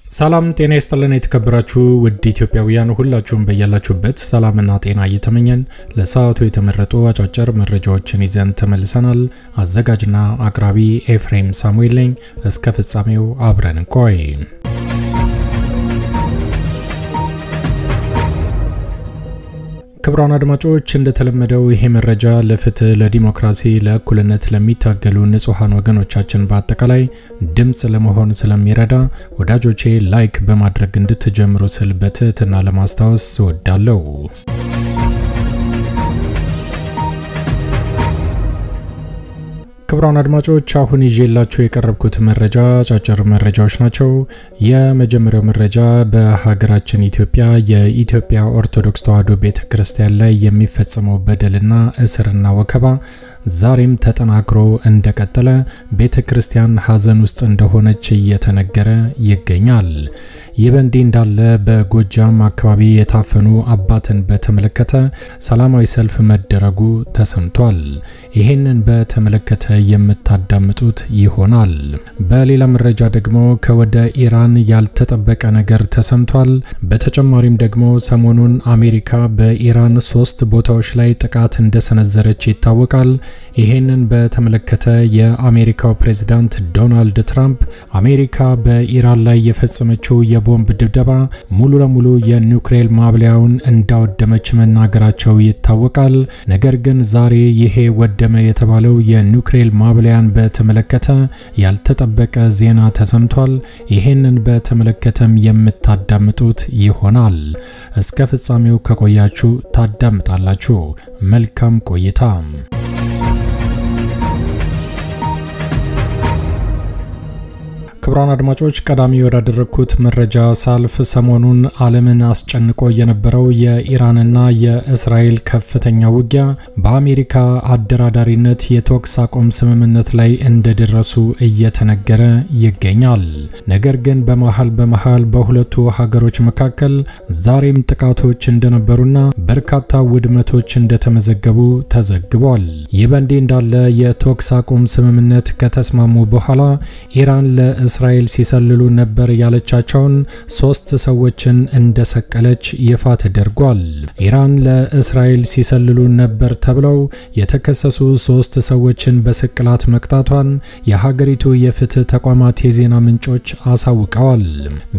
ሰላም ጤና ይስጥልን የተከበራችሁ ውድ ኢትዮጵያውያን ሁላችሁም በያላችሁበት ሰላምና ጤና እየተመኘን ለሰዓቱ የተመረጡ አጫጭር መረጃዎችን ይዘን ተመልሰናል። አዘጋጅና አቅራቢ ኤፍሬም ሳሙኤል ነኝ። እስከ ፍጻሜው አብረን እንቆይ። ክቡራን አድማጮች እንደተለመደው ይሄ መረጃ ለፍትህ፣ ለዲሞክራሲ፣ ለእኩልነት ለሚታገሉ ንጹሃን ወገኖቻችን በአጠቃላይ ድምጽ ለመሆን ስለሚረዳ ወዳጆቼ like በማድረግ እንድትጀምሩ ስል በትህትና ለማስታወስ እወዳለሁ። ክቡራን አድማጮች አሁን ይዤላችሁ የቀረብኩት መረጃ አጫጭር መረጃዎች ናቸው። የመጀመሪያው መረጃ በሀገራችን ኢትዮጵያ የኢትዮጵያ ኦርቶዶክስ ተዋሕዶ ቤተክርስቲያን ላይ የሚፈጸመው በደልና እስርና ወከባ ዛሬም ተጠናክሮ እንደቀጠለ ቤተክርስቲያን ሀዘን ውስጥ እንደሆነች እየተነገረ ይገኛል። ይህ በእንዲህ እንዳለ በጎጃም አካባቢ የታፈኑ አባትን በተመለከተ ሰላማዊ ሰልፍ መደረጉ ተሰምቷል። ይህንን በተመለከተ የምታዳምጡት ይሆናል። በሌላ መረጃ ደግሞ ከወደ ኢራን ያልተጠበቀ ነገር ተሰምቷል። በተጨማሪም ደግሞ ሰሞኑን አሜሪካ በኢራን 3 ቦታዎች ላይ ጥቃት እንደሰነዘረች ይታወቃል። ይህንን በተመለከተ የአሜሪካው ፕሬዝዳንት ዶናልድ ትራምፕ አሜሪካ በኢራን ላይ የፈጸመችው የቦምብ ድብደባ ሙሉ ለሙሉ የኒውክሌር ማብላያውን እንዳወደመች መናገራቸው ይታወቃል። ነገር ግን ዛሬ ይሄ ወደመ የተባለው የኒውክሌር ማብላያን በተመለከተ ያልተጠበቀ ዜና ተሰምቷል። ይሄንን በተመለከተም የምታዳምጡት ይሆናል። እስከ ፍጻሜው ከቆያችሁ ታዳምጣላችሁ። መልካም ቆይታ። ክቡራን አድማጮች ቀዳሚ ወዳደረግኩት መረጃ ሳልፍ ሰሞኑን ዓለምን አስጨንቆ የነበረው የኢራንና የእስራኤል ከፍተኛ ውጊያ በአሜሪካ አደራዳሪነት የተኩስ አቁም ስምምነት ላይ እንደደረሱ እየተነገረ ይገኛል። ነገር ግን በመሃል በሁለቱ ሀገሮች መካከል ዛሬም ጥቃቶች እንደነበሩና በርካታ ውድመቶች እንደተመዘገቡ ተዘግቧል። ይህ በእንዲህ እንዳለ የተኩስ አቁም ስምምነት ከተስማሙ በኋላ ኢራን ለእስራኤል ሲሰልሉ ነበር ያለቻቸውን 3 ሰዎችን እንደሰቀለች ይፋ ተደርጓል። ኢራን ለእስራኤል ሲሰልሉ ነበር ተብለው የተከሰሱ 3 ሰዎችን በስቅላት መቅጣቷን የሀገሪቱ የፍትህ ተቋማት የዜና ምንጮች አሳውቀዋል።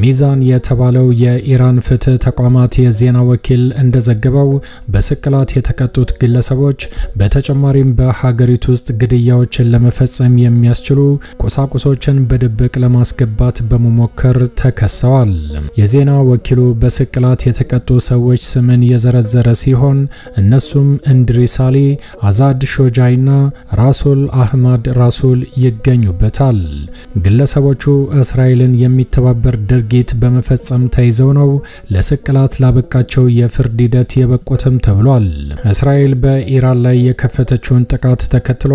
ሚዛን የተባለው የኢራን ፍትህ ተቋማት የዜና ወኪል እንደዘገበው በስቅላት የተቀጡት ግለሰቦች በተጨማሪም በሀገሪቱ ውስጥ ግድያዎችን ለመፈጸም የሚያስችሉ ቁሳቁሶችን በድብቅ ለማስገባት በመሞከር ተከሰዋል። የዜና ወኪሉ በስቅላት የተቀጡ ሰዎች ስምን የዘረዘረ ሲሆን እነሱም እንድሪስ አሊ፣ አዛድ ሾጃይና ራሱል አህማድ ራሱል ይገኙበታል። ግለሰቦቹ እስራኤልን የሚተባበር ድርጊት በመፈጸም ተይዘው ነው ለስቅላት ላበቃቸው የፍርድ ሂደት የበቁትም ተብሏል። እስራኤል በኢራን ላይ የከፈተችውን ጥቃት ተከትሎ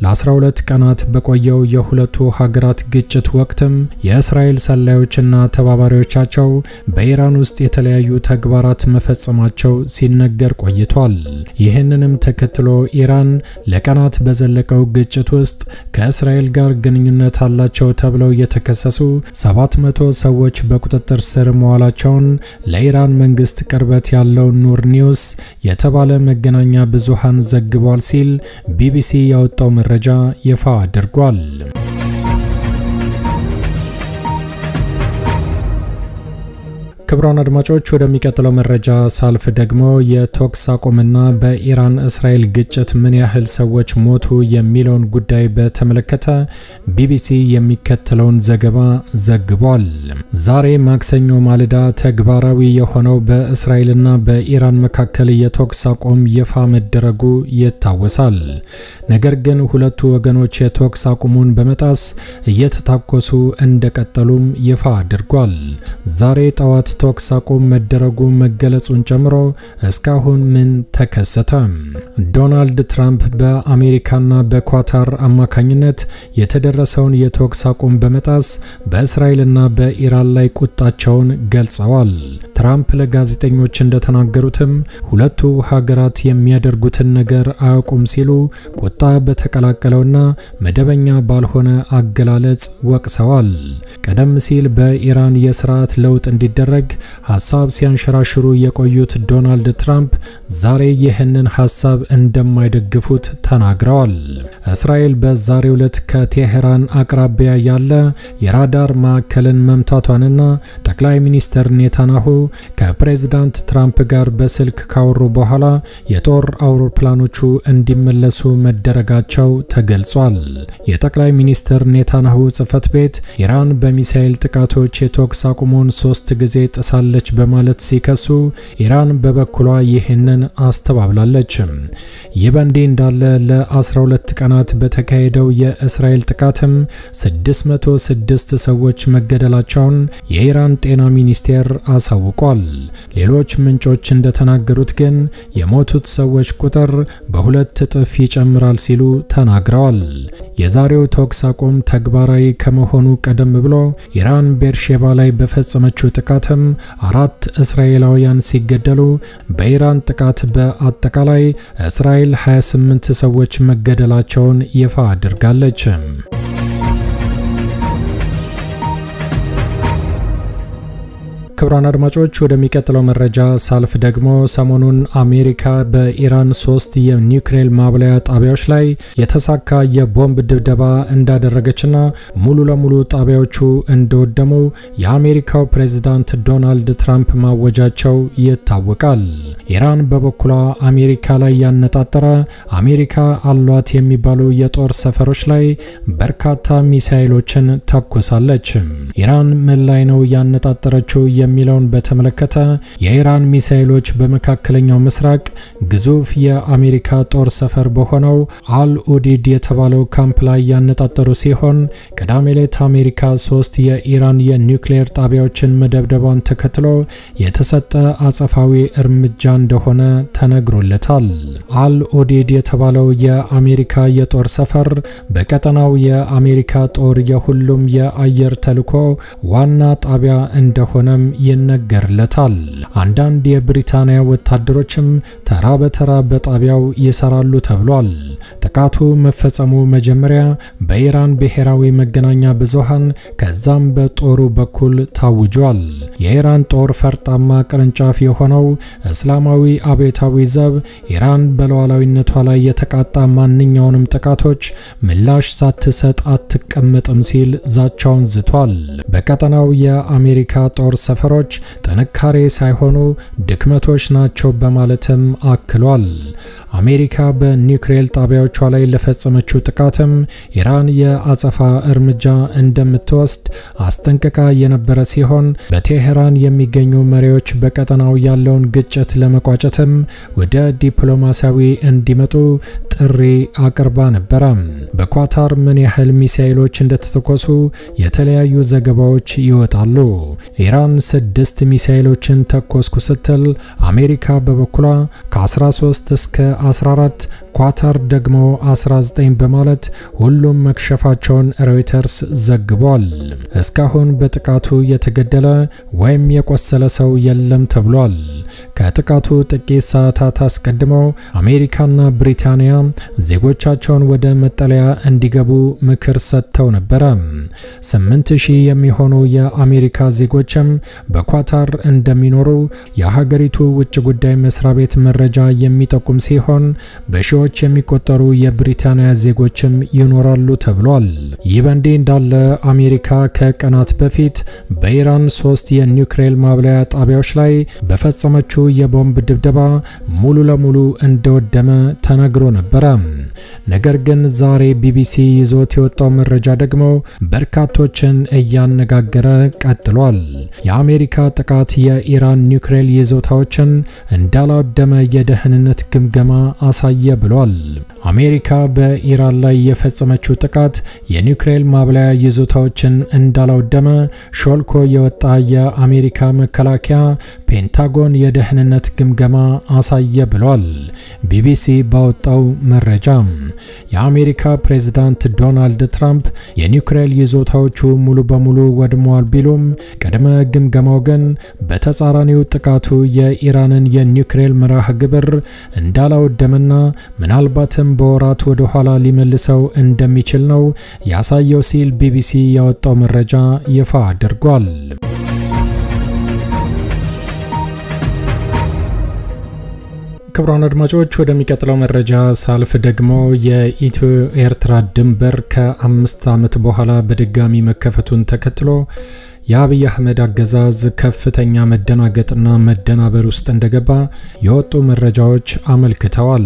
ለ12 ቀናት በቆየው የሁለቱ ሀገራት ግጭት ወቅትም የእስራኤል ሰላዮችና ተባባሪዎቻቸው በኢራን ውስጥ የተለያዩ ተግባራት መፈጸማቸው ሲነገር ቆይቷል። ይህንንም ተከትሎ ኢራን ለቀናት በዘለቀው ግጭት ውስጥ ከእስራኤል ጋር ግንኙነት አላቸው ተብለው የተከሰሱ 700 ሰዎች በቁጥጥር ስር መዋላቸውን ለኢራን መንግስት ቅርበት ያለው ኑር ኒውስ የተባለ መገናኛ ብዙሃን ዘግቧል ሲል ቢቢሲ ያወጣው መረጃ ይፋ አድርጓል። ክቡራን አድማጮች ወደሚቀጥለው መረጃ ሳልፍ ደግሞ የተኩስ አቁምና በኢራን እስራኤል ግጭት ምን ያህል ሰዎች ሞቱ የሚለውን ጉዳይ በተመለከተ ቢቢሲ የሚከተለውን ዘገባ ዘግቧል። ዛሬ ማክሰኞ ማለዳ ተግባራዊ የሆነው በእስራኤልና በኢራን መካከል የተኩስ አቁም ይፋ መደረጉ ይታወሳል። ነገር ግን ሁለቱ ወገኖች የተኩስ አቁሙን በመጣስ እየተታኮሱ እንደቀጠሉም ይፋ አድርጓል። ዛሬ ጠዋት ተኩስ አቁም መደረጉ መገለጹን ጨምሮ እስካሁን ምን ተከሰተ? ዶናልድ ትራምፕ በአሜሪካና በኳታር አማካኝነት የተደረሰውን የተኩስ አቁም በመጣስ በእስራኤልና በኢራን ላይ ቁጣቸውን ገልጸዋል። ትራምፕ ለጋዜጠኞች እንደተናገሩትም ሁለቱ ሀገራት የሚያደርጉትን ነገር አያውቁም ሲሉ ቁጣ በተቀላቀለውና መደበኛ ባልሆነ አገላለጽ ወቅሰዋል። ቀደም ሲል በኢራን የስርዓት ለውጥ እንዲደረግ ሐሳብ ሲያንሸራሽሩ የቆዩት ዶናልድ ትራምፕ ዛሬ ይህንን ሐሳብ እንደማይደግፉት ተናግረዋል። እስራኤል በዛሬው ዕለት ከቴህራን አቅራቢያ ያለ የራዳር ማዕከልን መምታቷንና ጠቅላይ ሚኒስትር ኔታንያሁ ከፕሬዝዳንት ትራምፕ ጋር በስልክ ካወሩ በኋላ የጦር አውሮፕላኖቹ እንዲመለሱ መደረጋቸው ተገልጿል። የጠቅላይ ሚኒስትር ኔታንያሁ ጽሕፈት ቤት ኢራን በሚሳኤል ጥቃቶች የተኩስ አቁሙን 3 ጊዜ ጥሳለች በማለት ሲከሱ፣ ኢራን በበኩሏ ይህንን አስተባብላለች። ይህ በእንዲህ እንዳለ ለ12 ቀናት በተካሄደው የእስራኤል ጥቃትም 606 ሰዎች መገደላቸውን የኢራን ጤና ሚኒስቴር አሳውቋል። ሌሎች ምንጮች እንደተናገሩት ግን የሞቱት ሰዎች ቁጥር በ2 እጥፍ ይጨምራል ሲሉ ተናግረዋል። የዛሬው ተኩስ አቁም ተግባራዊ ከመሆኑ ቀደም ብሎ ኢራን ቤርሼባ ላይ በፈጸመችው ጥቃትም 4 እስራኤላውያን ሲገደሉ፣ በኢራን ጥቃት በአጠቃላይ እስራኤል 28 ሰዎች መገደላቸውን ይፋ አድርጋለች። ክቡራን አድማጮች፣ ወደሚቀጥለው መረጃ ሳልፍ ደግሞ ሰሞኑን አሜሪካ በኢራን 3 የኒውክሌር ማብላያ ጣቢያዎች ላይ የተሳካ የቦምብ ድብደባ እንዳደረገችና ሙሉ ለሙሉ ጣቢያዎቹ እንደወደሙ የአሜሪካው ፕሬዝዳንት ዶናልድ ትራምፕ ማወጃቸው ይታወቃል። ኢራን በበኩሏ አሜሪካ ላይ ያነጣጠረ አሜሪካ አሏት የሚባሉ የጦር ሰፈሮች ላይ በርካታ ሚሳኤሎችን ተኩሳለች። ኢራን ምን ላይ ነው ያነጣጠረችው የሚለውን በተመለከተ የኢራን ሚሳኤሎች በመካከለኛው ምስራቅ ግዙፍ የአሜሪካ ጦር ሰፈር በሆነው አል ኡዲድ የተባለው ካምፕ ላይ ያነጣጠሩ ሲሆን፣ ቅዳሜ ዕለት አሜሪካ 3 የኢራን የኒውክሌር ጣቢያዎችን መደብደቧን ተከትሎ የተሰጠ አጸፋዊ እርምጃ እንደሆነ ተነግሮለታል። አል ኡዲድ የተባለው የአሜሪካ የጦር ሰፈር በቀጠናው የአሜሪካ ጦር የሁሉም የአየር ተልዕኮ ዋና ጣቢያ እንደሆነም ይነገርለታል። አንዳንድ የብሪታንያ ወታደሮችም ተራ በተራ በጣቢያው ይሰራሉ ተብሏል። ጥቃቱ መፈጸሙ መጀመሪያ በኢራን ብሔራዊ መገናኛ ብዙሃን ከዛም በጦሩ በኩል ታውጇል። የኢራን ጦር ፈርጣማ ቅርንጫፍ የሆነው እስላማዊ አብዮታዊ ዘብ ኢራን በሉዓላዊነቷ ላይ የተቃጣ ማንኛውንም ጥቃቶች ምላሽ ሳትሰጥ አትቀመጥም ሲል ዛቻውን ዝቷል። በቀጠናው የአሜሪካ ጦር ሰፈሮች ጥንካሬ ሳይሆኑ ድክመቶች ናቸው በማለትም አክሏል። አሜሪካ በኒውክሌር ጣቢያዎቿ ላይ ለፈጸመችው ጥቃትም ኢራን የአጸፋ እርምጃ እንደምትወስድ አስጠንቅቃ የነበረ ሲሆን፣ በቴህራን የሚገኙ መሪዎች በቀጠናው ያለውን ግጭት ለመቋጨትም ወደ ዲፕሎማሲያዊ እንዲመጡ ጥሪ አቅርባ ነበረ። በኳታር ምን ያህል ሚሳኤሎች እንደተተኮሱ የተለያዩ ዘገባዎች ይወጣሉ። ኢራን 6 ሚሳኤሎችን ተኮስኩ ስትል፣ አሜሪካ በበኩሏ ከ13 እስከ 14፣ ኳታር ደግሞ 19 በማለት ሁሉም መክሸፋቸውን ሮይተርስ ዘግቧል። እስካሁን በጥቃቱ የተገደለ ወይም የቆሰለ ሰው የለም ተብሏል። ከጥቃቱ ጥቂት ሰዓታት አስቀድመው አሜሪካና ብሪታንያ ዜጎቻቸውን ወደ መጠለያ እንዲገቡ ምክር ሰጥተው ነበረ። 8000 የሚሆኑ የአሜሪካ ዜጎችም በኳታር እንደሚኖሩ የሀገሪቱ ውጭ ጉዳይ መስሪያ ቤት መረጃ የሚጠቁም ሲሆን፣ በሺዎች የሚቆጠሩ የብሪታንያ ዜጎችም ይኖራሉ ተብሏል። ይህ በእንዲህ እንዳለ አሜሪካ ከቀናት በፊት በኢራን 3 የኒውክሌር ማብላያ ጣቢያዎች ላይ በፈጸመችው የቦምብ ድብደባ ሙሉ ለሙሉ እንደወደመ ተነግሮ ነበረ። ነገር ግን ዛሬ ቢቢሲ ይዞት የወጣው መረጃ ደግሞ በርካቶችን እያነጋገረ ቀጥሏል። የአሜሪካ ጥቃት የኢራን ኒውክሌር ይዞታዎችን እንዳላወደመ የደህንነት ግምገማ አሳየ ብሏል። አሜሪካ በኢራን ላይ የፈጸመችው ጥቃት የኒውክሌር ማብላያ ይዞታዎችን እንዳላወደመ ሾልኮ የወጣ የአሜሪካ መከላከያ ፔንታጎን የደህንነት ግምገማ አሳየ ብሏል። ቢቢሲ ባወጣው መረጃ የአሜሪካ ፕሬዝዳንት ዶናልድ ትራምፕ የኒውክሌር ይዞታዎቹ ሙሉ በሙሉ ወድመዋል ቢሉም ቅድመ ግምገማው ግን በተጻራኒው ጥቃቱ የኢራንን የኒውክሌር መርሃ ግብር እንዳላወደመና ምናልባትም በወራት ወደ ኋላ ሊመልሰው እንደሚችል ነው ያሳየው ሲል ቢቢሲ ያወጣው መረጃ ይፋ አድርጓል። ክቡራን አድማጮች ወደሚቀጥለው መረጃ ሳልፍ ደግሞ የኢትዮ ኤርትራ ድንበር ከ5 ዓመት በኋላ በድጋሚ መከፈቱን ተከትሎ የአብይ አህመድ አገዛዝ ከፍተኛ መደናገጥና መደናበር ውስጥ እንደገባ የወጡ መረጃዎች አመልክተዋል።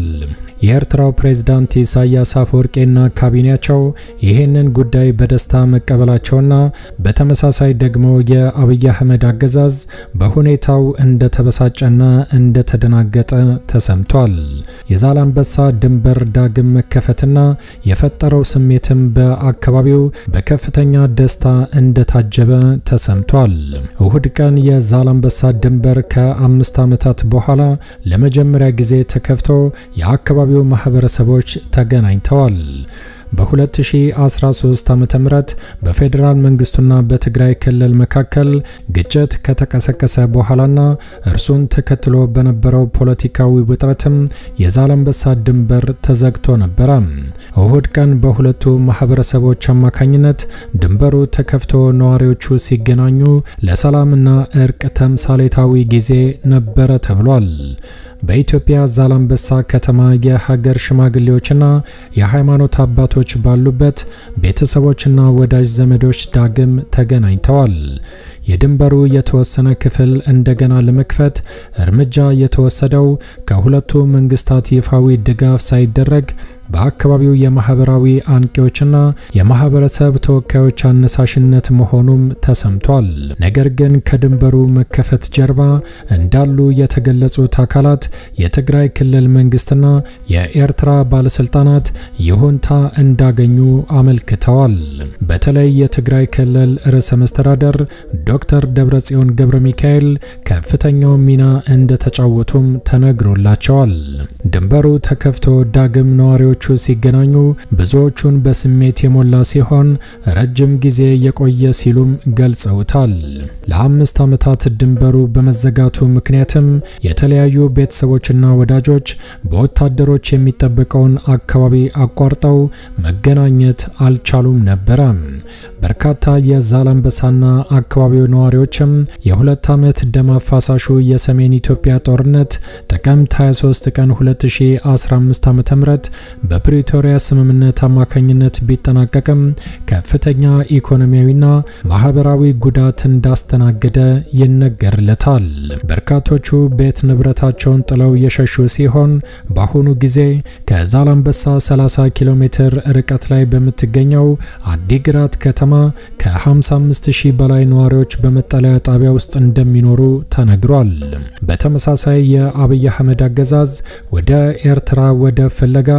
የኤርትራው ፕሬዝዳንት ኢሳያስ አፈወርቂና ካቢኔያቸው ይህንን ጉዳይ በደስታ መቀበላቸውና በተመሳሳይ ደግሞ የአብይ አህመድ አገዛዝ በሁኔታው እንደተበሳጨና እንደተደናገጠ ተሰምቷል። የዛላምበሳ ድንበር ዳግም መከፈትና የፈጠረው ስሜትም በአካባቢው በከፍተኛ ደስታ እንደታጀበ ተሰምቷል። እሁድ ቀን የዛላምበሳ ድንበር ከ5 ዓመታት በኋላ ለመጀመሪያ ጊዜ ተከፍቶ የአካባቢው ማህበረሰቦች ተገናኝተዋል። በ2013 ዓ.ም በፌዴራል መንግስቱና በትግራይ ክልል መካከል ግጭት ከተቀሰቀሰ በኋላና እርሱን ተከትሎ በነበረው ፖለቲካዊ ውጥረትም የዛላምበሳ ድንበር ተዘግቶ ነበረ። እሁድ ቀን በሁለቱ ማህበረሰቦች አማካኝነት ድንበሩ ተከፍቶ ነዋሪዎቹ ሲገናኙ ለሰላምና እርቅ ተምሳሌታዊ ጊዜ ነበረ ተብሏል። በኢትዮጵያ ዛላምበሳ ከተማ የሀገር ሽማግሌዎችና የሃይማኖት አባቶች ባሉበት ቤተሰቦችና ወዳጅ ዘመዶች ዳግም ተገናኝተዋል። የድንበሩ የተወሰነ ክፍል እንደገና ለመክፈት እርምጃ የተወሰደው ከሁለቱ መንግስታት ይፋዊ ድጋፍ ሳይደረግ በአካባቢው የማህበራዊ አንቂዎችና የማህበረሰብ ተወካዮች አነሳሽነት መሆኑም ተሰምቷል። ነገር ግን ከድንበሩ መከፈት ጀርባ እንዳሉ የተገለጹት አካላት የትግራይ ክልል መንግስትና የኤርትራ ባለስልጣናት ይሁንታ እንዳገኙ አመልክተዋል። በተለይ የትግራይ ክልል ርዕሰ መስተዳደር ዶክተር ደብረጽዮን ገብረ ሚካኤል ከፍተኛው ሚና እንደተጫወቱም ተነግሮላቸዋል። ድንበሩ ተከፍቶ ዳግም ነዋሪዎቹ ሲገናኙ ብዙዎቹን በስሜት የሞላ ሲሆን ረጅም ጊዜ የቆየ ሲሉም ገልጸውታል። ለ5 ዓመታት ድንበሩ በመዘጋቱ ምክንያትም የተለያዩ ቤተሰቦችና ወዳጆች በወታደሮች የሚጠበቀውን አካባቢ አቋርጠው መገናኘት አልቻሉም ነበረ። በርካታ የዛላምበሳና አካባቢው ነዋሪዎችም የ2 ዓመት ደም አፋሳሹ የሰሜን ኢትዮጵያ ጦርነት ጥቅምት 23 ቀን 2015 ዓ.ም በፕሪቶሪያ ስምምነት አማካኝነት ቢጠናቀቅም ከፍተኛ ኢኮኖሚያዊና ማህበራዊ ጉዳት እንዳስተናገደ ይነገርለታል። በርካቶቹ ቤት ንብረታቸውን ጥለው የሸሹ ሲሆን በአሁኑ ጊዜ ከዛላምበሳ 30 ኪሎ ሜትር ርቀት ላይ በምትገኘው አዲግራት ከተማ ከ55000 በላይ ነዋሪዎች በመጠለያ ጣቢያ ውስጥ እንደሚኖሩ ተነግሯል። በተመሳሳይ የአብይ አህመድ አገዛዝ ወደ ኤርትራ ወደ ፍለጋ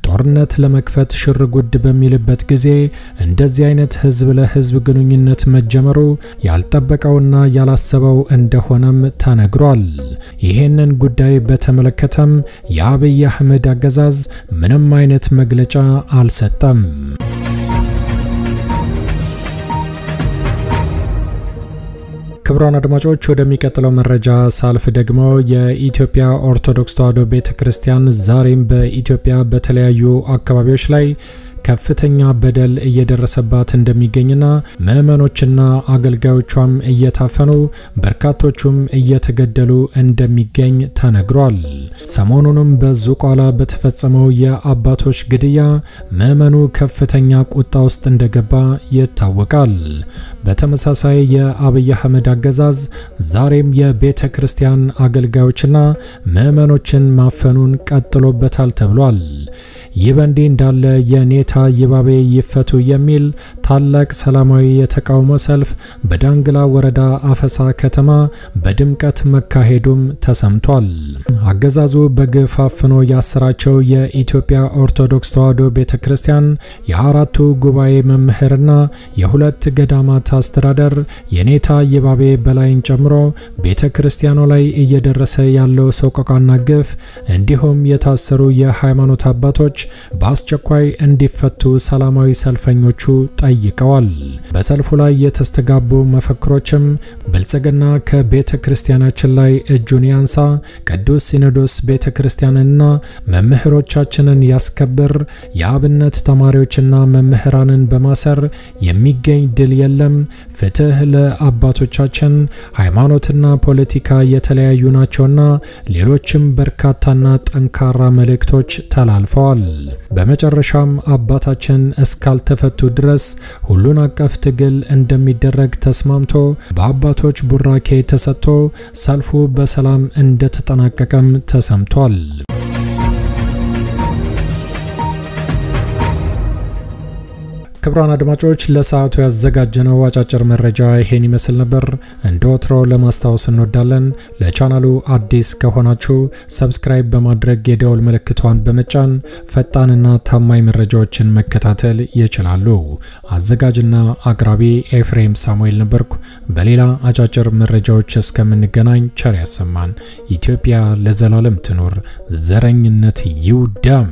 ጦርነት ለመክፈት ሽርጉድ በሚልበት ጊዜ እንደዚህ አይነት ህዝብ ለህዝብ ግንኙነት መጀመሩ ያልጠበቀውና ያላሰበው እንደሆነም ተነግሯል። ይህንን ጉዳይ በተመለከተም የአብይ አህመድ አገዛዝ ምንም አይነት መግለጫ አልሰጠም። ክቡራን አድማጮች ወደሚቀጥለው መረጃ ሳልፍ ደግሞ የኢትዮጵያ ኦርቶዶክስ ተዋሕዶ ቤተክርስቲያን ዛሬም በኢትዮጵያ በተለያዩ አካባቢዎች ላይ ከፍተኛ በደል እየደረሰባት እንደሚገኝና ምዕመኖችና አገልጋዮቿም እየታፈኑ በርካቶቹም እየተገደሉ እንደሚገኝ ተነግሯል። ሰሞኑንም በዙቋላ በተፈጸመው የአባቶች ግድያ ምዕመኑ ከፍተኛ ቁጣ ውስጥ እንደገባ ይታወቃል። በተመሳሳይ የአብይ አህመድ አገዛዝ ዛሬም የቤተ ክርስቲያን አገልጋዮችና ምዕመኖችን ማፈኑን ቀጥሎበታል ተብሏል። ይህ በእንዲህ እንዳለ የኔታ ይባቤ ይፈቱ የሚል ታላቅ ሰላማዊ የተቃውሞ ሰልፍ በዳንግላ ወረዳ አፈሳ ከተማ በድምቀት መካሄዱም ተሰምቷል። አገዛዙ በግፍ አፍኖ ያሰራቸው የኢትዮጵያ ኦርቶዶክስ ተዋሕዶ ቤተክርስቲያን የአራቱ ጉባኤ መምህርና የሁለት ገዳማት አስተዳደር የኔታ ይባቤ በላይን ጨምሮ ቤተክርስቲያኗ ላይ እየደረሰ ያለው ሰቆቃና ግፍ እንዲሁም የታሰሩ የሃይማኖት አባቶች በአስቸኳይ እንዲፈቱ ሰላማዊ ሰልፈኞቹ ጠይቀዋል። በሰልፉ ላይ የተስተጋቡ መፈክሮችም ብልጽግና ከቤተ ክርስቲያናችን ላይ እጁን ያንሳ፣ ቅዱስ ሲኖዶስ ቤተ ክርስቲያንና መምህሮቻችንን ያስከብር፣ የአብነት ተማሪዎችና መምህራንን በማሰር የሚገኝ ድል የለም፣ ፍትህ ለአባቶቻችን፣ ሃይማኖትና ፖለቲካ የተለያዩ ናቸውና ሌሎችም በርካታና ጠንካራ መልእክቶች ተላልፈዋል። በመጨረሻም አባታችን እስካልተፈቱ ድረስ ሁሉን አቀፍ ትግል እንደሚደረግ ተስማምቶ በአባቶች ቡራኬ ተሰጥቶ ሰልፉ በሰላም እንደተጠናቀቀም ተሰምቷል። ክቡራን አድማጮች፣ ለሰዓቱ ያዘጋጀነው አጫጭር መረጃ ይሄን ይመስል ነበር። እንደ ወትሮ ለማስታወስ እንወዳለን፣ ለቻናሉ አዲስ ከሆናችሁ ሰብስክራይብ በማድረግ የደወል ምልክቷን በመጫን ፈጣንና ታማኝ መረጃዎችን መከታተል ይችላሉ። አዘጋጅና አቅራቢ ኤፍሬም ሳሙኤል ነበርኩ። በሌላ አጫጭር መረጃዎች እስከምንገናኝ ቸር ያሰማን። ኢትዮጵያ ለዘላለም ትኑር። ዘረኝነት ይውደም።